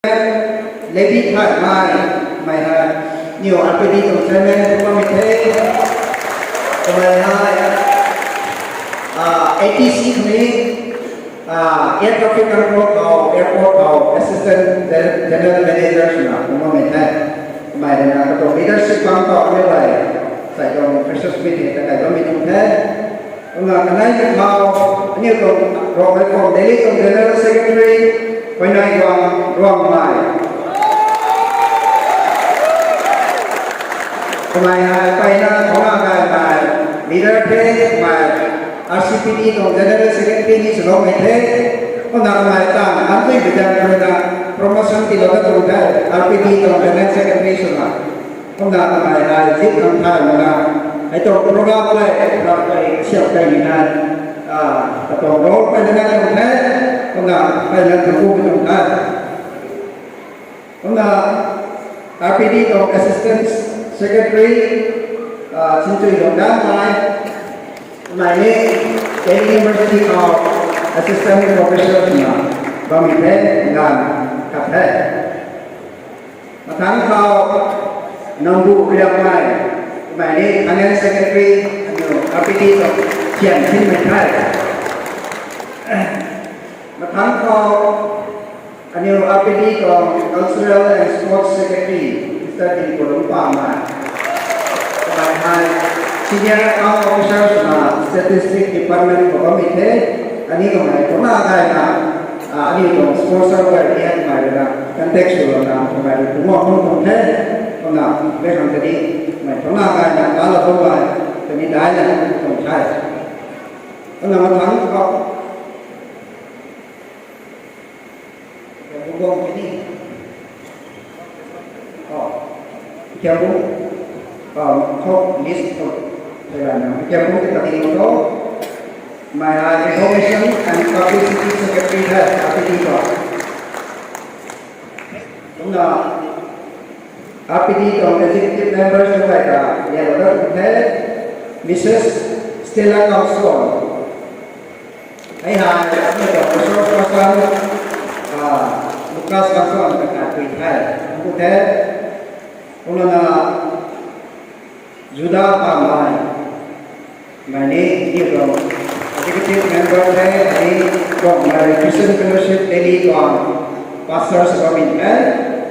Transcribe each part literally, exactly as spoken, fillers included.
Lady Thaimei, mei hei, niw R P D tuang chairman, kumna mei the. Kamei hei, ah, A T C khou ni, ah, air traffic control khou, airport khou, assistant general manager swna, kumna mei the. Kamei rui na katuang leadership bam khou aniu rui, sai tuang freshers meet hei ta kai bammei tuang the. Kumna kanei ni khou, aniu tuang Rongmei Khom Delhi tuang General Secretary, Huaynai Guang, Rongmei. Kamei hei, mpeyna, thangna gaymei, leader the, kamei, R C P D tuang General Secretary ni swloumei the. Kumna kamei tang, Anpui Bidan rui na promotion tiilou dat tuang the, R P D tuang General Secretary swna. Kumna kamei hei zip khang thay mana. Hei tuang program le, program le siap kai ni na. Ah, katuang role mpeyna tuang the. Kumna mpeyna tuang ku tuang the. Kumna R P D tuang Assistant Secretary, ah, Chinchuilungdanmei. Kamei ni Delhi University khou Assistant Professor swna bammei the, nganv khat the. Mathangc khou Nangbu Riapmei, kamei ni Finance Secretary, aniu R P D tuang thian thinmei the. Mathangc khou aniu R P D tuang Cultural and Sports Secretary, Mister Dinpulung Pamei. Kamei hei Senior Account Officer swna Statistic Department khou bammei the, aniu kamei thangna gaymei, ah, aniu tuang sponsor guay ni kamei rui na contact swlouna kamei rui kumna hung tuang the, kumna bakhang tei ni kamei thangna gaymei, kala bammei, tei ni daina tuang the. Kumna mathangc khou Kiambung bang tei ni. Oh, Kiambung, ah, khou list khou. Thei la na, Kiambung tei ta ding khou. Mei hei Information and Publicity Secretary the, R P D khou. Kumna R P D tuang Executive Members tu kai ta, yellow da tu the, Missus Stella Kamsuang. Hei hei, aniu tuang resource person, ah, Lucas Kamsuang ta kai pui the. Ku the, kumna na, Juda Pamei, mei ni, aniu tuang executive member the, mei ni, tuang mei Christian Fellowship Delhi tuang pastor sw bammei the,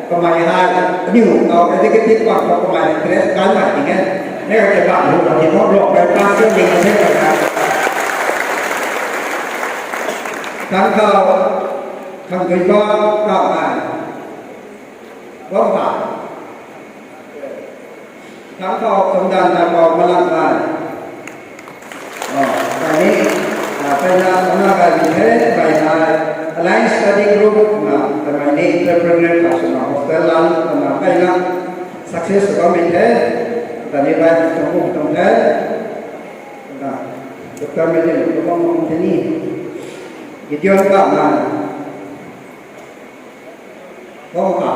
kamei hei, aniu tuang executive bang khou kamei dress kan nai ding e, ne ka ke bang hu ka ti mo, Rongmei pastor ni ka the ka na. Tang khou, Khangduiba Kamei. Bam ta. Tang khou Changdan Naipou Malang Nai. Oh, kani, ah, kaina, kaina kai ni the, kaina Alliance Study Group na, kamei ni entrepreneur ta swna hostel lang, kana kaina success sw bammei the, kani bai tuang tuang the, na, Doctor Medin, tuang tuang the ni, Gideon Kamei. Bam ta.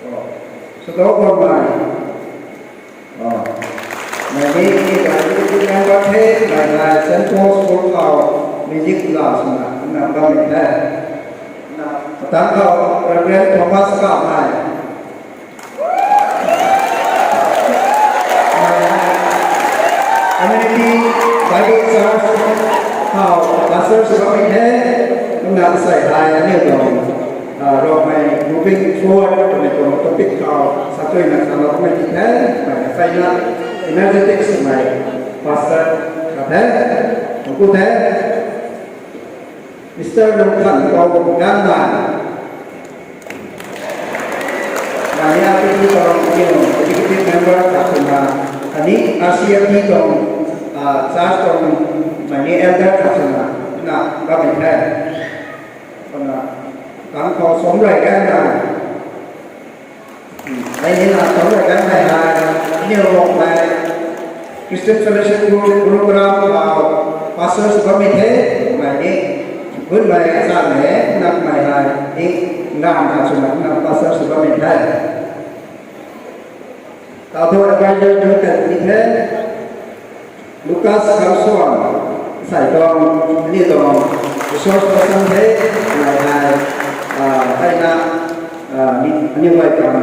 Oh, Sadok Gormei. Oh. Mei ni, ni ka executive member the, mei na Saint Paul School khou music la swna, na bammei the. Na, tang khou Reverend Thomas Kamei. Community Bible Church khou pastor sw bammei the, kumna sai hei aniu tuang, ah, Rongmei moving forward twmei tuang topic khou satui na salou mei ti the, mei kaina energetic swmei pastor khat the, ku the. Mister Lungthanpou Gangnai. Mei ni R P D tuang executive member khat swna, khatni R C F D tuang, ah, church tuang mei ni elder khat swna, na bammei the. Kumna, tang khou Somrei Gangnai. Mei ni na tang rui kan mei hei, aniu Rongmei Christian Fellowship Group, Group ram khou pastor sw bammei the, mei ni, gunmei sa mei, nak mei hei, ni, ngan na swna, na pastor sw bammei the. Tau thu advisor tu kan ni the, Lucas Kamsuang, sai tuang, ni tuang, resource person the, mei hei, Aniu guay kan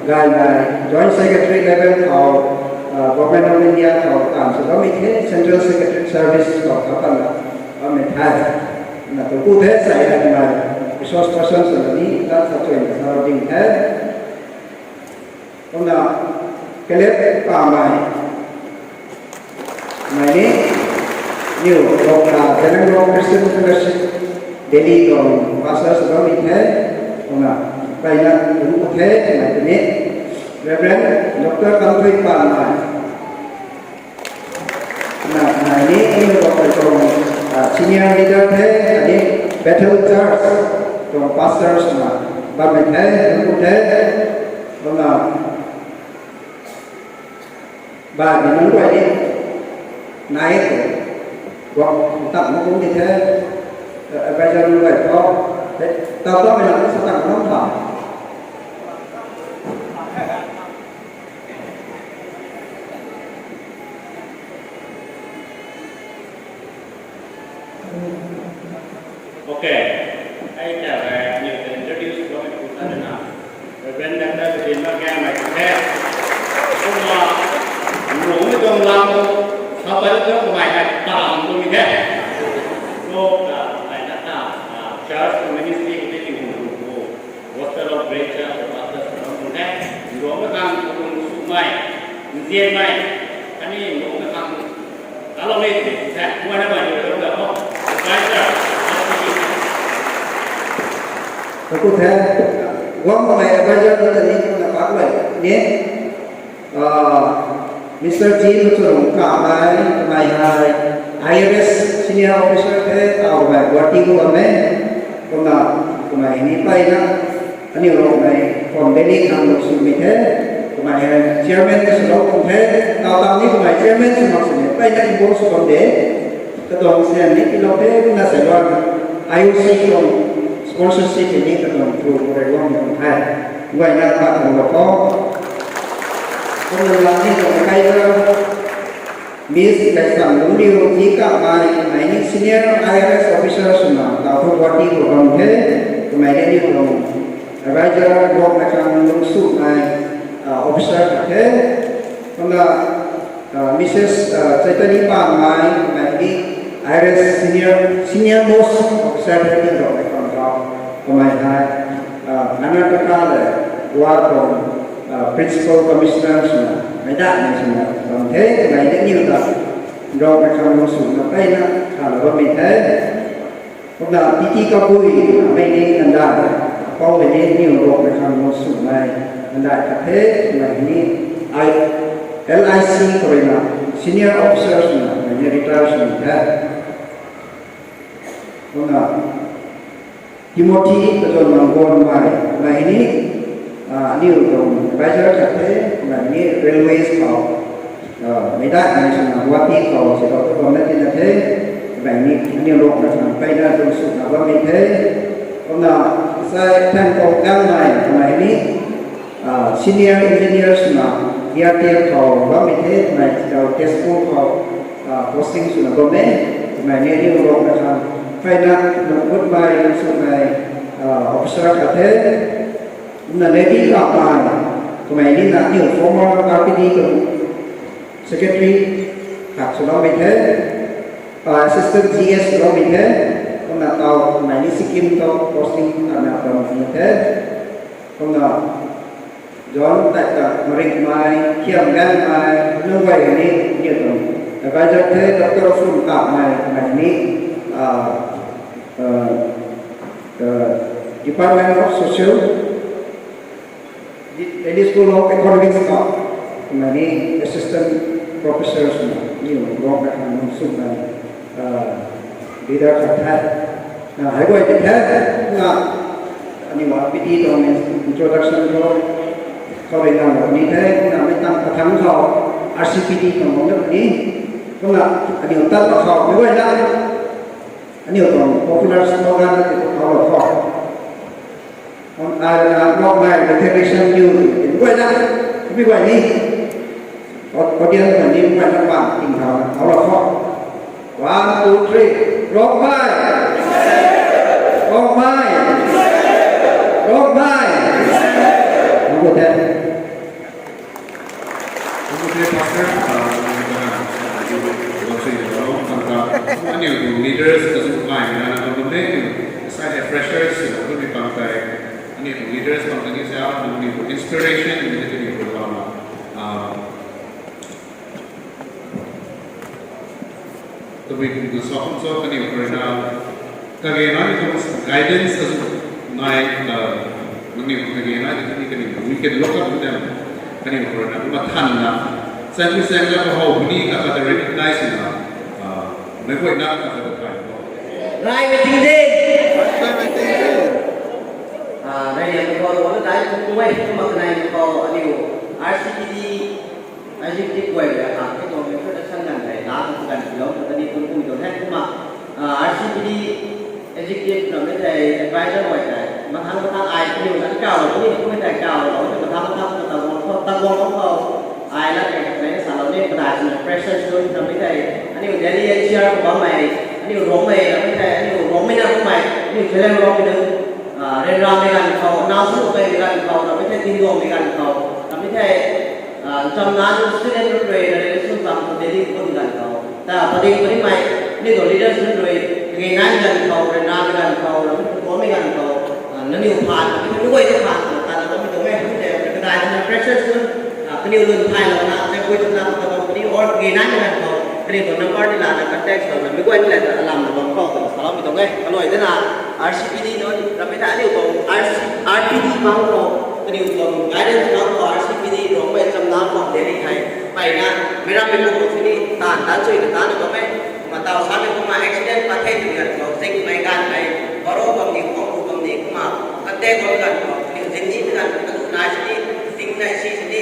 gay nai Joint Secretary level khou, uh, Government of India khou kan sw bammei the, Central Secretary Service khou kha kan bammei the. Na tu ku the sai hai nai resource person sw ni ta sa chui na sa ding the. Kumna Caleb Pamei. Mei ni, niw, Dr. Zeliangrong Christian Fellowship, Delhi tuang pastor sw bammei the, kumna, kaina, lungc the, mei tini, Reverend Dr. Kamthui Panmei. Kumna, mei ni, niw, Dr. tuang, ah, senior leader the, ani Bethel Church tuang pastor swna bammei the, lungc the, kumna, Bamei nunc guay ni nai e tw, guang ntak mak kum di the, advisor nunc guay thu, tau tau mei na sa tang lam tha. Okay. Ai ta, eh, aniu ta introduce sw bammei pu ta na. Reverend Doctor Kadin Makgangmei the. Kumna, nungmei tuang lam, sa pat tuang kamei hei tam tuang the. So, ah, ai na ta, ah, church ministry ko tei tingkum pu. Gospel of Grace Church of Pastors tuang the. Nungmei tuang tuang sumei, nzianmei, ani nungmei tuang Hello, mate. Hey, who am I talking to? Hi, sir. Thank you, the. Guangmei advisor ta ni na pat lai ni. Ah, Mister G Luchulung Kamei, kamei hei I R S senior officer the, tau hei Guwahati khou bam e. Kumna, kamei ni pai na. Aniu Rongmei, Pom Delhi khang luk swmei the, kamei hei chairman ni swlou kum the, tau tau ni kamei chairman sw mak swmei, pai na involve sw bam de, katuang sian ni pilou the, kumna sei luan, I O C tuang sponsorship ni katuang through khou rui guangmei tuang the, guay na pat khang lou khou. Kumna lam ni tuang kai ta, Miss Laisang Lungriu G Kamei, kamei ni senior I R S officer swna tau thu Guwahati khou bam the, kamei ni aniu tuang advisor Rongmei khang lung swmei, ah, officer khat the. Kumna, ah, Missus, ah, Chaitani Pamei, kamei ni I R S senior, senior most officer the ni Rongmei khang tau. Kamei hei, ah, Karnataka le Goa tuang, ah, Principal Commissioner swna, meic daihmei swna bam the, kamei ni aniu ta Rongmei khang lung swna pai na, kha lou bammei the. Kumna Titi Kabui, mei ni nandai, pou mei ni aniu Rongmei khang lung swmei, nandai khat the, mei ni I, L I C khou rui na, senior officer swna, mei ni retire swmei the. Kumna, Timothy Kazon Manggonmei, mei ni, ah, aniu tuang advisor khat the, mei ni railways khou, ah, meic daihmei swna Guwahati khou si khou tu bam na tina the, mei ni aniu Rongmei khang pai na lung swna bammei the. Kumna, sai Thangkong Gangmei, mei ni, ah, senior engineer swna D R T L khou bammei the, mei tau Tezu khou, ah, posting swna bam e, mei ni aniu Rongmei khang pai na lung gutmei, lung swmei, ah, officer khat the. Kumna Lady Kamei, kamei ni na aniu former R P D tuang secretary khat swloumei the, ah, assistant G S swloumei the, kumna tau kamei ni Sikkim tuang posting ana bammei the, kumna John Taita Marikmei, Khiam Ganmei, nunc guay ni, ni tuang advisor the, Doctor Fun Takmei, kamei ni, ah, ah, ah, Department of Social, Delhi School of Economics khou, kamei ni assistant professor swna, aniu Rongmei khang lung swmei, ah, leader khat the. Na, hei guay ti the, na, aniu R P D tuang introduction khou, khou rui nganvlou ni the, na, mei tang kathang khou, R C P D tuang guang ni, kumna, aniu tat khou, mei guay na, aniu tuang popular slogan na ti khou lou khou. Ai na Rongmei recognition niw, guay na, mi guay ni. Au-, audience guay ni, guay na pan ting thau na, thau lou khou. One, two, three. Rongmei! Rongmei! Rongmei! Pastor, uh, aniu tuang leaders, kazu kai na na bam de, sai de freshers, aniu tuang leaders bam tang ni sa, aniu tuang inspiration ni aniu tuang lama. Uh, Tabui kum na sa kum sa kaniw khou rui na kage na ni tuang guidance azu nai, uh, nangniw khou kage na ni kaniw, kaniw, we can look up to them. Kaniw khou rui na kumna than na, sangpi sang na kahou puni kata kata recognize na, uh, meic guayna kata kata thay. Rai mei ting de. Ah, rai liang khou, wana dai kum kum e, kum mak nai khou, aniu R C P D, Executive guay rui akhang hei tuang introduction ganv hei la kan ganv tilou ta ni kum kum tuang hei kumna, ah, R C P D executive na mei thei advisor guay tei mathang mathang ai kaniw na kawlou ni kum mei thei kawlou ni mathang mathang ta guang khou ta guang khou ai la kei kei salou ni kadai sina freshers tuang na mei thei aniu Delhi N C R khou bammei aniu Rongmei na mei thei aniu Rongmei na Rongmei aniu Zeliangrong mei na, ah, ryanramei ganv khou, nau sumei ganv khou, na mei thei tingguangmei ganv khou, na mei thei Ah, chamna student rui na relation bam khou Delhi khou bam ganv khou. Ta pading pading mei, ni tuang leaders rui, kage nai ganv khou, ryanramei ganv khou, ramei tuang mei ganv khou, ah, nangniw phaan, nangniw guay ta phaan, ta na bammei tuang e, hei tei, kadai na freshers rui, ah, kaniw lun thaylou na, tei guay ta na, ta bam kani or kage nai ganv khou, kaniw tuang number ni la na contact lou na, meic guay ni la na alam na bam khou, ta saloumei tuang e, kalui de na, R C P D nunc, ramei ta aniu tuang R C, R P D bam khou, kaniw tuang guidance bam khou, R C P D Rongmei chamna khou Delhi hei, mpeyna, meic rammei kum khou sini, taanv tan chuy na tan na bam e, kumna taw samei kumna accident pat the twmei ganv khou, zingmei ganv hei, baro bam ni, khou bam ni, kumna, kante guang ganv khou, kaniw zingni ganv khou, kaniw nai sini, zing nai si sini,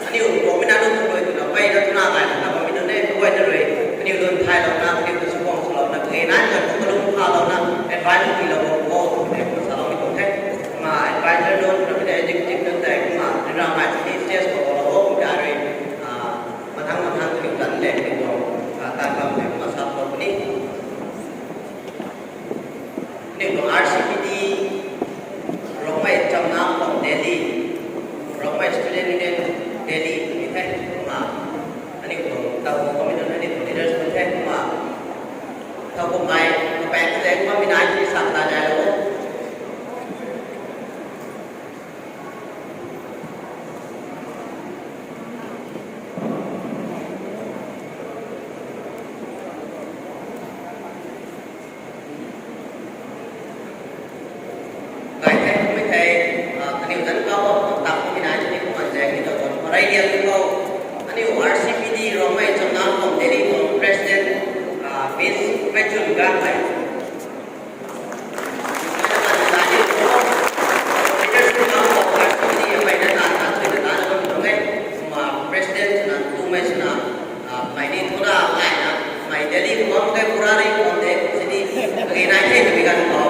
aniu Rongmei na lun khou rui twna, mpeyna twna gay na bammei nunc e, kaguay na rui, kaniw lun thaylou na, kaniw ta sw guang swlou na, kage nai ganv khou kalum khalou na, advice tiilou o, o, twmei kum saloumei tuang the. Kumna advisor nunc, ramei ta executive nunc tei, kumna, ryanramei sini stage khou lou o, kumna rui, ah, mathang mathang kaniw tan le, kaniw tuang, ah, tan bam tei kumna sap lou puni. Aniu tuang R C P D, Rongmei chamna khou Delhi, Rongmei Student Union Delhi, ni the, kumna, aniu tuang, taw khou mi nunc, aniu tuang leaders nunc the, kumna, taw khou mei, kapaeng kazaeng bammei nai, ni sa ta nai lou o. Gay the, kummei thei, ah, kaniw zanc kau bam tak kummei nai sini kumna zaeng ni ta tuang. Rey liang ni khou, aniu R C P D Rongmei chamna khou Delhi tuang President, ah, Miss Meichun Gangmei. President swna tumei swna, ah, mei ni thura laina, mei Delhi khou bam ke pura rei khou de, sini, kage nai the twmei ganv khou.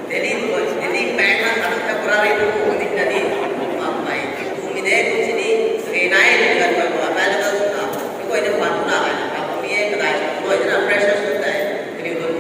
Delhi khou, Delhi bank na sa the pura rei khou ni na ni, ah, mei tumei de khou sini, kage nai twmei ganv khou available swna, meic guay na phaan thura laina, kami e kadai, mei na pressure sw tei, kaniw lun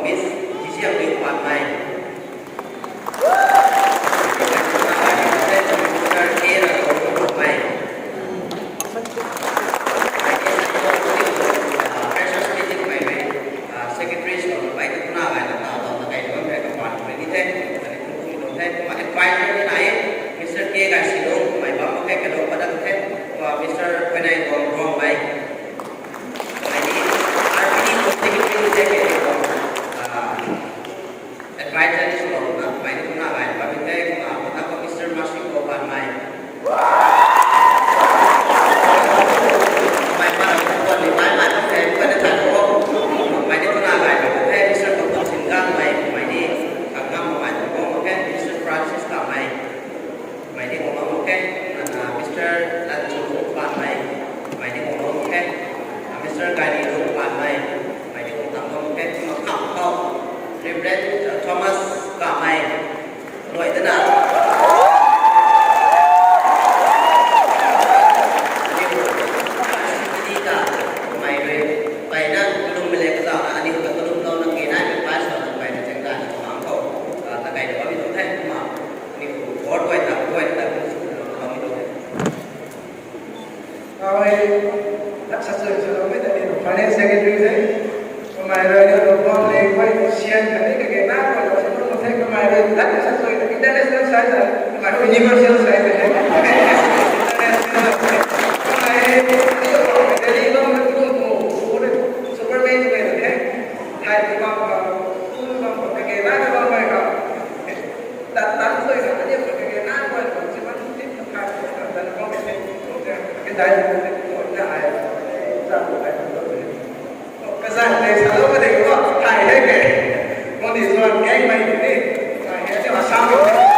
Miss Zisiangliu Panmei. Mister K Ralungmei. Freshers meeting mei mei, secretary sw mei tu na gay na ta ta kai bam the, kapan mei ni the, ani kum kum the, kumna advisor ni nai, Mister K Gaisilung mei bam the, kalung padak the, kumna Mister Wenai Gong Gong mei. Mei ni, R P D secretary ni the, advisor ni swlouna mei ni kumna gay bam the, kumna padak Mister Masiko Panmei. Mei pa ram kuan ni mei mei the, kuan na than ko. Mei ni kumna gay bam the, Mister Bakun Singangmei, mei ni kangam mei tu ko, okay, Mister Francis Kamei. Mei ni kumna okay, Mister Lanchu Panmei. Mei ni kumna okay, Mister Gailiu Panmei. Mei ni kumna okay, kumna kam khou Reverend Thomas Kamei. Luai tana. Mei rui, pai na, kalum mei le kata, ani ka kalum lou na ke na, advice lou na pai na cheng ta na kumna khou, ta kai na bam tuang the, kumna. Ani board guay ta, guay ta, bam tuang the. Ai, dak sa chui sa lou mei ta ni finance secretary the. Kamei rui ni lou bam le, guay sian kani kage na guay lou sa lou the, kamei rui dak sa chui international size, kamei rui universal size the. International. Kamei rui ni lou bam le, Delhi lou na tu tu tu Superman guay the. Thai ni bam ka, tu bam ka, kage na bam mei ka. Tat tan sui na, ani ka kage na guay lou, si man tip na kai, tan bam ke, ke dai na ai, sa ko ai. Kazanc tei salou ka de ko, thai hei ke. Kandih suan kangmei ni, thai hei ni Assam.